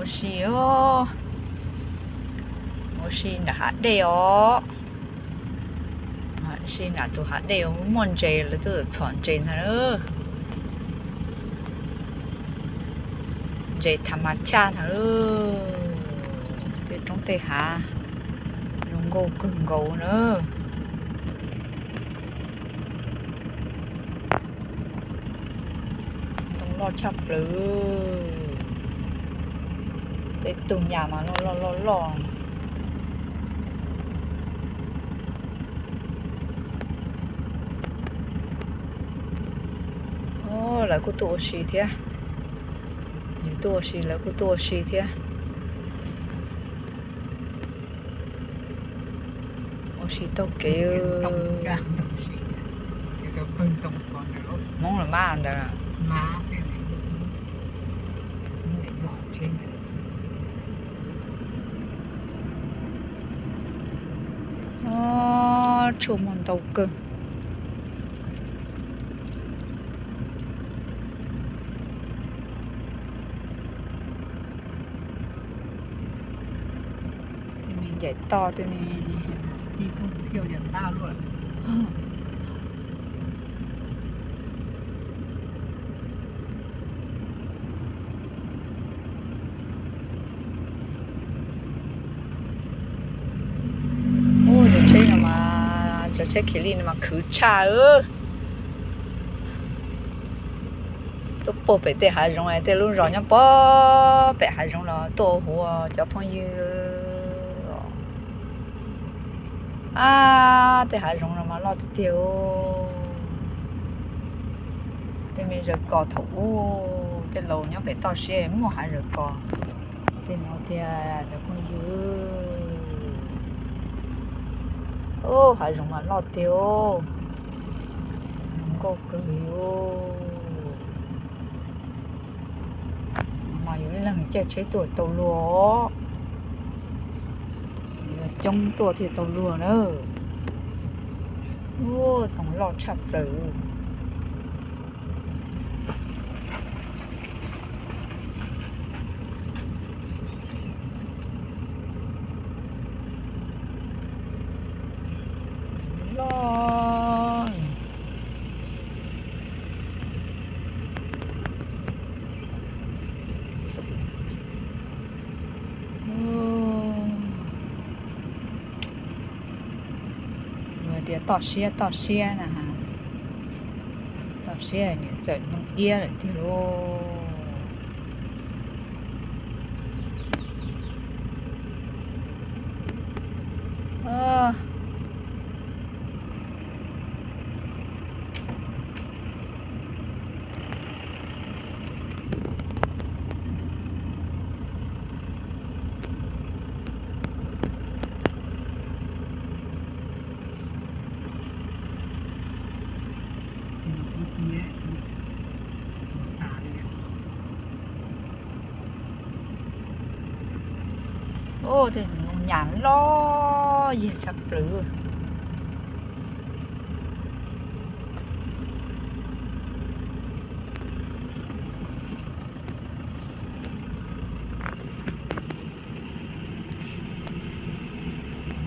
Ua si os, ua si nram hav dej os. Ua si nram tus hav dej muaj ntses, lawv tuaj txhom ntses ntag. Ntses tha mas chaj ntag. Tej roob tej hav zoo nkauj kawg nkaus na. Ntoo loj tshaj plaws. Tej tug nyam mas loj loj loj loj. Lawv kuj tuaj ua si thiab. Yus tuaj ua si lawv kuj tuaj ua si thiab. Ua si taug kev. Hmoob los mas ntawd. Tshuaj muaj ntau kawg. Tej me ncaim toj tej me. Ub, cov tsheb no mas, cov tsheb khiv lij no mas khwv tshaj. Tuaj puag pem tej hav zoov, tej lub zos nyob puag pem hav zoov los tuaj ua huv cov phooj ywg. Ab, tej hav zoov no mas loj tiag tiag. Tej me zawg kos thaum ub, tej laus nyob pem toj siab muaj hav zawg kos. Tej no tiag cov phooj ywg. Hav zoov mas loj tiag, zoo nkauj kawg li. Mas yus ib leeg caij tsheb tuaj tau luag, yus coob tuaj thiaj tau luag na. Ub, toog loj tshaj plaws. Loj. Luag tias toj siab toj siab na. Toj siab niam txawm ntoo iab lawm tiag lauj. Ub, tej ntoo nyam loj yig tshaj plaws.